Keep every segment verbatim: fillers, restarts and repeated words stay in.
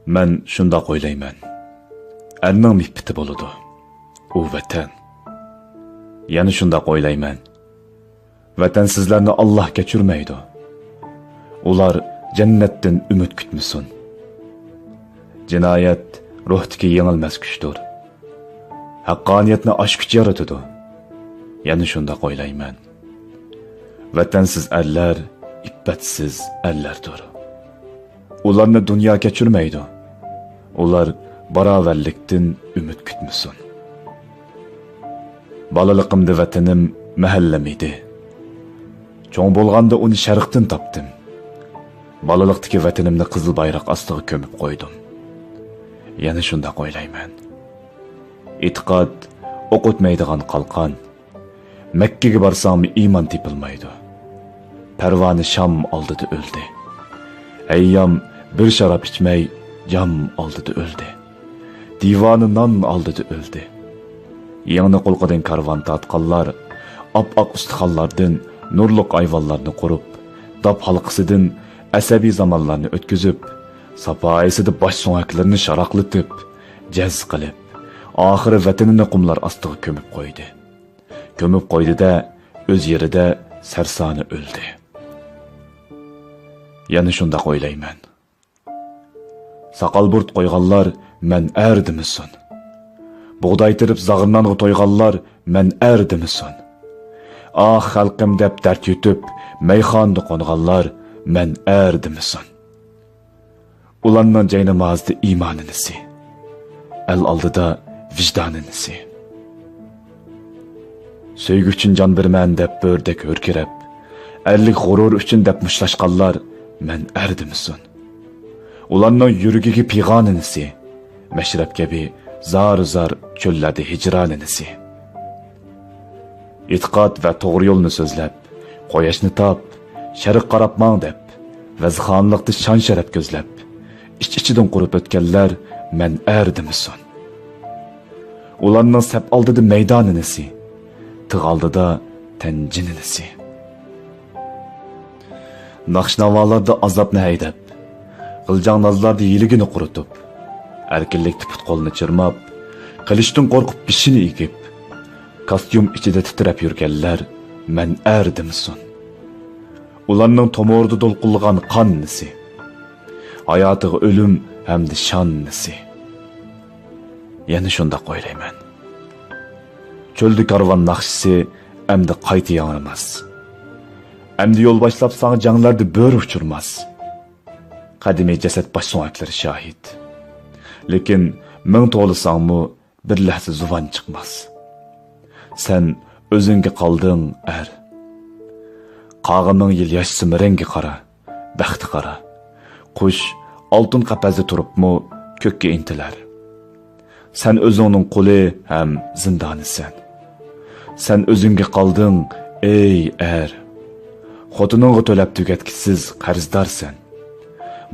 مەن شۇنداق ئويلايمەن. ئەرنىڭ مىپپىتى بولىدۇ. ئۇ ۋەتەن. يەنە شۇنداق ئويلايمەن. ۋەتەنسىزلەرنى ئاللاھ كەچۈرمەيدۇ. ئۇلار جەننەتتىن ئۈمىد كۈتمىسۇن. جىنايەت روھتىكى يېڭىلمەس كۈچتۇر. ھەققانىيەتنى ئاش كۈچ يارىتىدۇ. يەنە شۇنداق ئويلايمەن. ۋەتەنسىز ئەرلەر ئىپپەتسىز ئەرلەردۇر. ئۇلارنى دۇنيا كەچۈرمەيدۇ. ئۇلار باراۋەرلىكتىن ئۈمىد كۈتمىسۇن. بالىلىقىمدا ۋەتىنىم مەھەللەم ئىدى. چوڭ بولغاندا ئۇنى شەرقتىن تاپتىم. بالىلىقتىكى ۋەتىنىمنى قىزىل بايراق ئاستىغا كۆمۈپ قويدۇم. يەنە شۇنداق ئويلايمەن. ئېتىقاد ئوق ئۆتمەيدىغان قالقان. مەككىگە بارساڭمۇ ئىمان تېپىلمايدۇ. پەرۋانە شام ئالدىدا ئۆلدى. ھەييام بىر شاراب ئىچمەي جام ئالدىدا ئۆلدى. دىۋانە نان ئالدىدا ئۆلدى. يىڭنە قۇلىقىدىن كارۋان تارتقانلار ئاپئاق ئۇستىخانلاردىن نۇرلۇق ئايۋانلارنى قۇرۇپ، داپ ھالقىسىدىن ئەسەبىي زامانلارنى ئۆتكۈزۈپ، ساپايىسىدا باش سۆڭەكلىرىنى شاراقلىتىپ، جەز قىلىپ، ئاخىرى ۋەتىنىنى قۇملار ئاستىغا كۆمۈپ قويدى. كۆمۈپ قويدى-دە، ئۆز يېرىدە سەرسانە ئۆلدى. يەنە شۇنداق ئويلايمەن. ساقال بۇرۇت قويغانلار مەن ئەر دېمىسۇن. بۇغداي تېرىپ زاغرىنانغا تويغانلار مەن ئەر دېمىسۇن. ئاھ خەلقىم دەپ دەرد يۇتۇپ، مەيخانىدا قونغانلار مەن ئەر دېمىسۇن. ئۇلارنىڭ جاينامازىدا ئىمانى نېسى، ئەل ئالدىدا ۋىجدانى نېسى. سۆيگۈ ئۈچۈن جان بېرىمەن دەپ بۆرىدەك ھۆركىرەپ، ئەرلىك غۇرۇر ئۈچۈن دەپ مۇشتلاشقانلار مەن ئەر دېمىسۇن. ئۇلارنىڭ يۈرىكىگە پىغانى نېسى، مەشرەپ كەبى زار-زار چۆللەردە ھىجرانى نېسى. ئېتىقاد ۋە توغرا يولنى سۆزلەپ، قۇياشنى تاپ، شەرققە قاراپ ماڭ دەپ، ۋەزخانلىقتا شان-شەرەپ كۆزلەپ، ئىچ-ئىچىدىن قۇرۇپ ئۆتكەنلەر مەن ئەر دېمىسۇن. ئۇلارنىڭ سەپ ئالدىدا مەيدانى نېسى، تىغ ئالدىدا تەن جېنى نېسى. ناخشا-ناۋالاردا ئازابنى ھەيدەپ، غىلجاڭ نازلاردا يىلىگىنى قۇرۇتۇپ، ئەركىنلىكتە پۇت-قولىنى چىرماپ، قىلىچتىن قورقۇپ بېشىنى ئېگىپ، كاستيۇم ئىچىدە تىترەپ يۈرگەنلەر مەن ئەر دېمىسۇن. ئۇلارنىڭ تومۇرىدا دولقۇنلىغان قان نېسى، ھاياتىغا ئۆلۈم ھەمدە شان نېسى. يەنە شۇنداق ئويلايمەن. چۆلدە كارۋان ناخشىسى ئەمدى قايتا ياڭرىماس. ئەمدى يول باشلاپ ساڭا جەڭلەردە بۆرە ئۇچۇرماس. قەدىمىي جەسەت باش سۆڭەكلىرى شاھىت. لېكىن مىڭ توۋلىساڭمۇ بىر لەھزە زۇۋان چىقماس. سەن ئۆزۈڭگە قالدىڭ ئەر. قاغا مىڭ يىل ياشىسىمۇ رەڭگى قارا، بەختى قارا. قۇش ئالتۇن قەپەستە تۇرۇپمۇ كۆككە ئىنتىلەر. سەن ئۆزۈڭنىڭ قۇلى ھەم زىندانىسەن. سەن ئۆزۈڭگە قالدىڭ، ئەي ئەر. خوتۇنۇڭغا تۆلەپ تۈگەتكۈسىز قەرزدارسەن.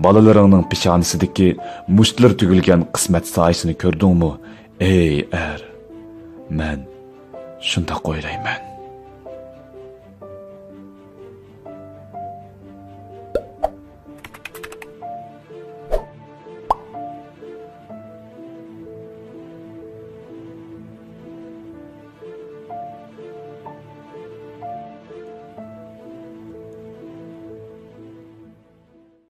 بالىلىرىڭنىڭ پېشانىسىدىكى مۇشتلىرى تۈگۈلگەن قىسمەت سايىسىنى كۆردۈڭمۇ، ئەي ئەر؟ مەن شۇنداق ئويلايمەن.